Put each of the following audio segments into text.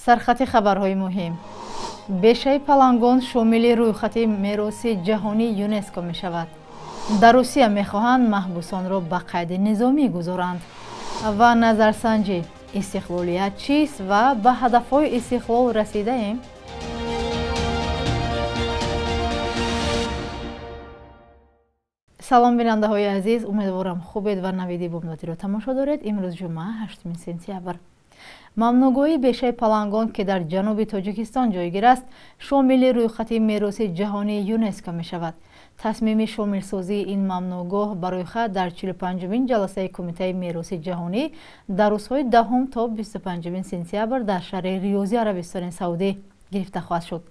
Сархати хабарҳои муҳим. Бешаи Палангон шомили рӯйхати мероси ҷаҳонии ЮНЕСКО мешавад. Дар Русия мехоҳанд маҳбусонро ба қайди низомӣ гузоранд. Ва назарсанҷӣ: истиқлолият чист ва ба ҳадафҳои истиқлол расидаем? Салом, бинандаҳои азиз, умедворам хубед ва навиди бомдодиро тамошо доред. Имрӯз ҷумъа, 8 сентябр. Мамнуъгоҳи бешаи Палангон, ки дар ҷануби Тоҷикистон ҷойгир аст, шомили рӯйхати мероси ҷаҳонии ЮНЕСКО мешавад. Тасмими шомилсозии ин мамнуъгоҳ ба рӯйхат дар 45-умин ҷаласаи Кумитаи мероси ҷаҳонӣ дар рӯзҳои 10 то 25 сентябр дар шаҳри Риёзи Арабистони Саудӣ гирифта хоҳад шуд.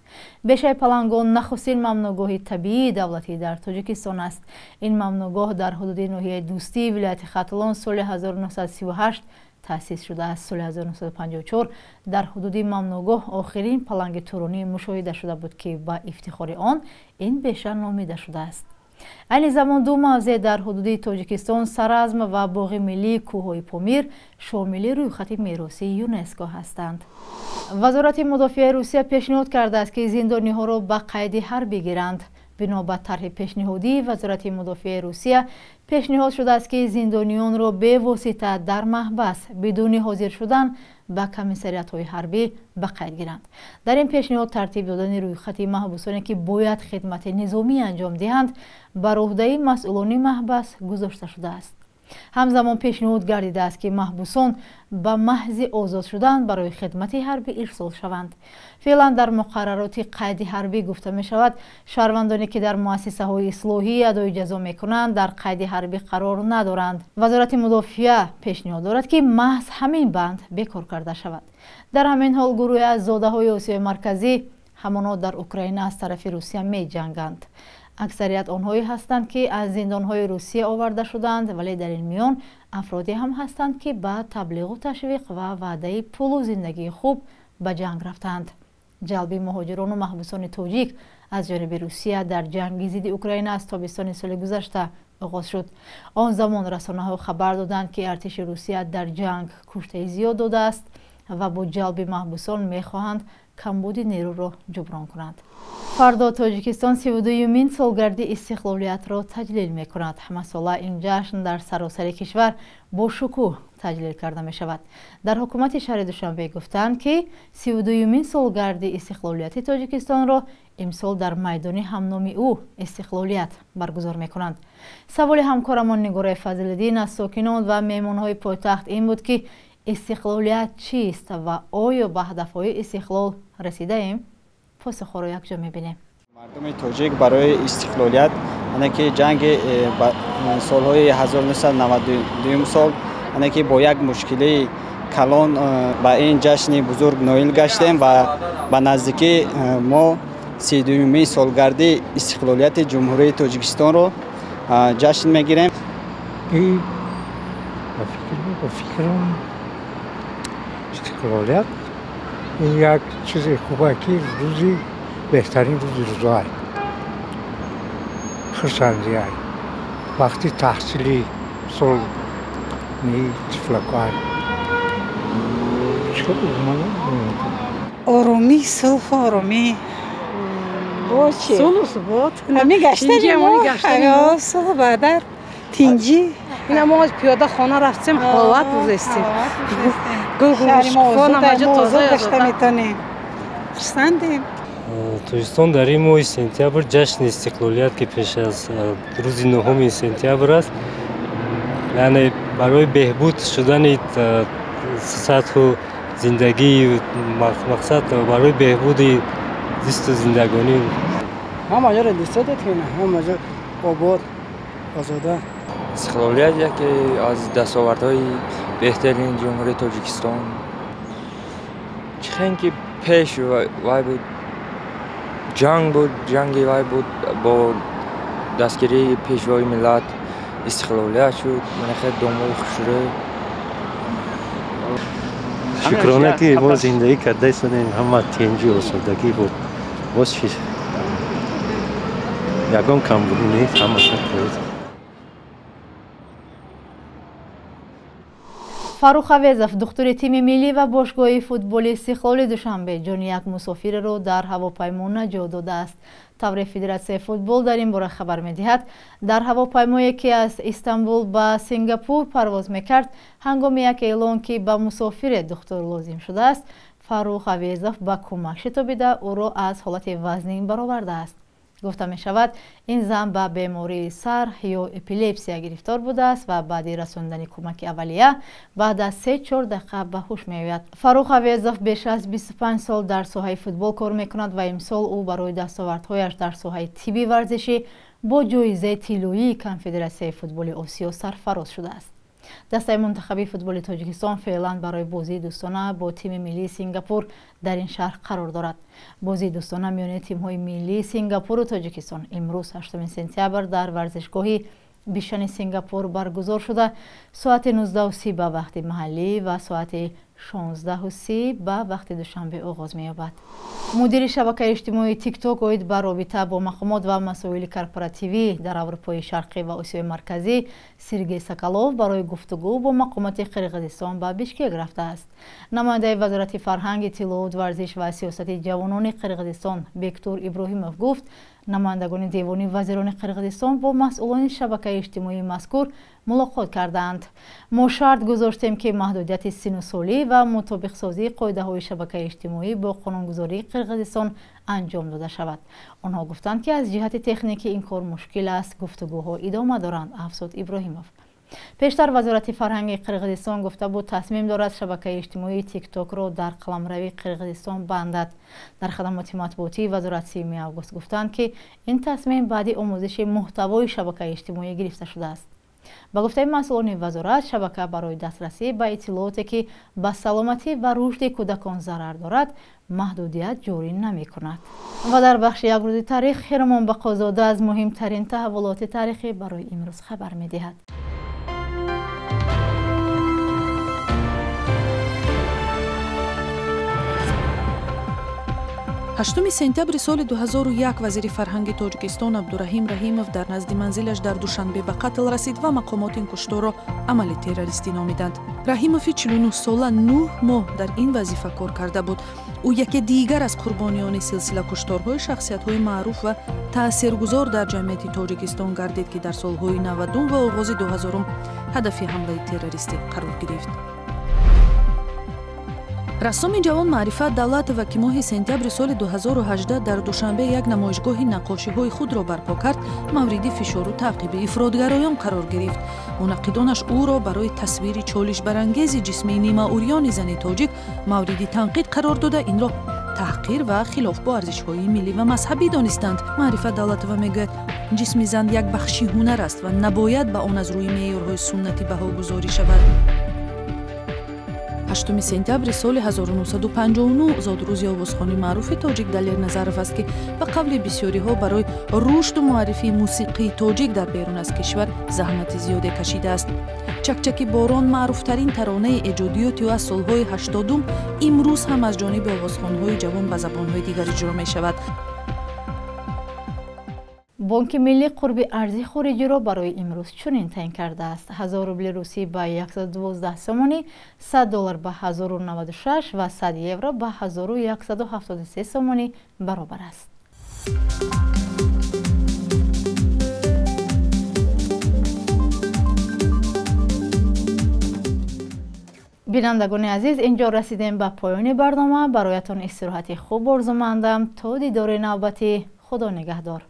Бешаи Палангон нахустин мамнуъгоҳи табиии давлатӣ дар Тоҷикистон аст. Ин мамнуъгоҳ дар ҳудуди ноҳияи Дӯстии вилояти Хатлон соли 1938 таъсис шудааст. Соли 1954 дар ҳудуди мамнуъгоҳ охирин паланги туронӣ мушоҳида шуда буд, ки ба ифтихори он ин беша номида шудааст. Айни замон ду мавзеъ дар ҳудуди Тоҷикистон, Саразм ва боғи миллии кӯҳҳои Помир, шомили рӯйхати меросии ЮНЕСКО ҳастанд. Вазорати мудофиаи Русия пешниҳод кардааст, ки зиндониҳоро ба қайди ҳарбӣ гиранд. Бино ба тарҳи пешниҳодии Вазорати мудофиаи Русия пешниҳод шудааст, ки зиндониёнро бевосита дар маҳбас бидуни ҳозир шудан ба комиссариятҳои ҳарбӣ ба қайд гиранд. Дар ин пешниҳод тартиб додани рӯйхати маҳбусоне, ки бояд хидмати низомӣ анҷом диҳанд, бар уҳдаи масъулони маҳбас гузошта шудааст. Ҳамзамон пешниҳод гардидааст, ки маҳбусон ба маҳзи озод шудан барои хидмати ҳарбӣ ирсол шаванд. Феълан дар муқаррароти қайди ҳарбӣ гуфта мешавад, шаҳрвандоне, ки дар муассисаҳои ислоҳӣ адои ҷазо мекунанд, дар қайди ҳарбӣ қарор надоранд. Вазорати мудофиа пешниҳод дорад, ки маҳз ҳамин банд бекор карда шавад. Дар ҳамин ҳол гурӯҳе аз зодаҳои Осиёи Марказӣ ҳамоно дар Украина аз тарафи Русия меҷанганд. Аксарият онҳое ҳастанд, ки аз зиндонҳои Русия оварда шуданд, вале дар ин миён афроде ҳам ҳастанд, ки ба таблиғу ташвиқ ва ваъдаи пулу зиндагии хуб ба ҷанг рафтанд. Ҷалби муҳоҷирону маҳбусони тоҷик аз ҷониби Русия дар ҷанги зидди Украина аз тобистони соли гузашта оғоз шуд. Он замон расонаҳо хабар доданд, ки артиши Русия дар ҷанг куштаи зиёд додааст ва бо ҷалби маҳбусон мехоҳанд камбуди нерӯро ҷуброн кунанд. Фардо Тоҷикистон 32-юмин солгарди истиқлолиятро таҷлил мекунад. Ҳамасола ин ҷашн дар саросари кишвар бо шукӯҳ таҷлил карда мешавад. Дар ҳукумати шаҳри Душанбе гуфтанд, ки 32-юмин солгарди истиқлолияти Тоҷикистонро имсол дар майдони ҳамноми ӯ Истиқлолият баргузор мекунанд. Саволи ҳамкорамон Нигораи Фазлиддин аз сокинон ва меҳмонҳои пойтахт ин буд, ки истиқлолият чист ва оё ба ҳадафҳои истиқлол расидаем? Посухҳоро якҷо мебинем. Мардуми тоҷик барои истиқлолият, ане ки ҷанги солҳои 1992 сол, ане ки бо як мушкилии калон ба ин ҷашни бузург ноил гаштем ва ба наздикӣ мо 32-юмин солгарди истиқлолияти Ҷумҳурии Тоҷикистонро ҷашн мегирем. Ба фикрам, истиқлолият ин як чизи хуба, ки рӯзи беҳтарин рӯзи рӯзоай, хурсандиай, вақти таҳсили сол тифлакоай. Оромӣ, сулҳу оромӣ, сулҳу субот. Ҳамин гаштани мо сулҳу ваҳдат, тинҷӣ. Ина мо пиёда хона рафтем, ҳаловат бузестем. Гашта метонем, хурсандем. Тоҷикистон дар ин моҳи сентябр ҷашни истиқлолият, ки пеш аз рӯзи 9 сентябр аст, яъне барои беҳбуд шудани сатҳу зиндагии, мақсад барои беҳбуди зисту зиндагонӣ. Ҳама ҷоро дистодед, ки ҳама ҷо обод, озода. Истиқлолият яке аз дастовардҳои беҳтарини Ҷумҳурии Тоҷикистон. Чихен ки пеш вай буд, ҷанг буд, ҷанги вай буд, бо дастгирии пешвои миллат истиқлолият шуд. Манахе домои хушрӯ. Шукрона, ки мо зиндагӣ карда истодем, ҳама тинҷу осудагӣ буд. Боз чи ягон камбудӣ нест, ҳама. Фаррух Авезов, духтури тими миллӣ ва бошгоҳи футболи Истиқлоли Душанбе, ҷони як мусофирро дар ҳавопаймо наҷот додааст. Тавре Федератсияи футбол дар ин бора хабар медиҳад, дар ҳавопаймое ки аз Истанбул ба Сингапур парвоз мекард, ҳангоми як эълон ки ба мусофире духтур лозим шудааст, Фаррух Авезов ба кӯмак шитобида ӯро аз ҳолати вазнин баровардааст. Гуфта мешавад, ин зан ба бемории сар ё эпилепсия гирифтор будааст ва баъди расондани кӯмаки аввалия баъд аз 3-4 дақиқа ба ҳуш меояд. Фаррух Авезов беш аз 25 сол дар соҳаи футбол кор мекунад ва имсол ӯ барои дастовардҳояш дар соҳаи тибби варзишӣ бо ҷоизаи тиллоии Конфедератсияи футболи Осиё сарфароз шудааст. Дастаи мунтахаби футболи Тоҷикистон феълан барои бозии дӯстона бо тими миллии Сингапур дар ин шаҳр қарор дорад. Бозии дӯстона миёни тимҳои миллии Сингапуру Тоҷикистон имрӯз 8 сентябр дар варзишгоҳи Бишани Сингапур баргузор шуда, соати 19:30 ба вақти маҳаллӣ ва соати 16:30 ба вақти Душанбе оғоз меёбад. Мудири шабакаи иҷтимоии Тикток оид ба робита бо мақомот ва масоили корпоративӣ дар Аврупои Шарқӣ ва Осиёи Марказӣ Сергей Соколов барои гуфтугӯ бо мақомоти Қирғизистон ба Бишкек рафтааст. Намояндаи Вазорати фарҳанг, иттилоот, варзиш ва сиёсати ҷавонони Қирғизистон Бектур Иброҳимов гуфт, намояндагони девони вазирони Қирғизистон бо масъулони шабакаи иҷтимоии мазкур мулоқот кардаанд. Мо шарт гузоштем, ки маҳдудияти синну солӣ ва мутобиқсозии қоидаҳои шабакаи иҷтимоӣ бо қонунгузории Қирғизистон анҷом дода шавад. Онҳо гуфтанд, ки аз ҷиҳати техникӣ ин кор мушкил аст, гуфтугӯҳо идома доранд, афзуд Иброҳимов. Пештар Вазорати фарҳанги Қирғизистон гуфта буд, тасмим дорад шабакаи иҷтимоии Тиктокро дар қаламрави Қирғизистон бандад. Дар хадамоти матбуотии вазорат 3 август гуфтанд, ки ин тасмим баъди омӯзиши муҳтавои шабакаи иҷтимоӣ гирифта шудааст. Ба гуфтаи масъулони вазорат, шабака барои дастрасӣ ба иттилооте ки ба саломатӣ ва рушди кӯдакон зарар дорад, маҳдудият ҷорӣ намекунад. Ва дар бахши як рӯзи таърих Хиромон Бақозода аз муҳимтарин таҳаввулоти таърихӣ барои имрӯз хабар медиҳад. 8 сентябри соли 2001 вазири фарҳанги Тоҷикистон Абдураҳим Раҳимов дар назди манзилаш дар Душанбе ба қатл расид ва мақомот ин кушторро амали террористӣ номиданд. Раҳимови 49 сола 9 моҳ дар ин вазифа кор карда буд. Ӯ яке дигар аз қурбониёни силсила кушторҳои шахсиятҳои маъруф ва таъсиргузор дар ҷамъияти Тоҷикистон гардид, ки дар солҳои 90 ва оғози 2000 ҳадафи ҳамлаи террористӣ қарор гирифт. Рассоми ҷавон Маърифат Давлатова, ки моҳи сентябри соли 2018 дар Душанбе як намоишгоҳи наққошиҳои худро барпо кард, мавриди фишору таъқиби ифротгароён қарор гирифт. Мунаққидонаш ӯро барои тасвири чолишбарангези ҷисми нимаурёни зани тоҷик мавриди танқид қарор дода, инро таҳқир ва хилоф бо арзишҳои миллӣ ва мазҳабӣ донистанд. Маърифат Давлатова мегӯяд, ҷисми зан як бахши ҳунар аст ва набояд ба он аз рӯи меъёрҳои суннатӣ баҳогузорӣ шавад. 8 сентябри соли 1959 зодрӯзи овозхони маъруфи тоҷик Далер Назаров аст, ки ба қавли бисёриҳо барои рушду муаррифии мусиқии тоҷик дар берун аз кишвар заҳмати зиёде кашидааст. Чакчаки борон, маъруфтарин таронаи эҷодиёти ӯ аз солҳои 80-ум, имрӯз ҳам аз ҷониби овозхонҳои ҷавон ба забонҳои дигар иҷро мешавад. Бонки миллӣ қурби арзи хориҷиро барои имрӯз чунин таъин кардааст: 1000 рубли русӣ ба 112 сомонӣ, 100 доллар ба 1096 ва 100 евро ба 1173 сомонӣ баробар аст. Бинандагони азиз, инҷо расидем ба поёни барнома. Бароятон истироҳати хуб орзумандам. То дидори навбатӣ, Худо нигаҳдор.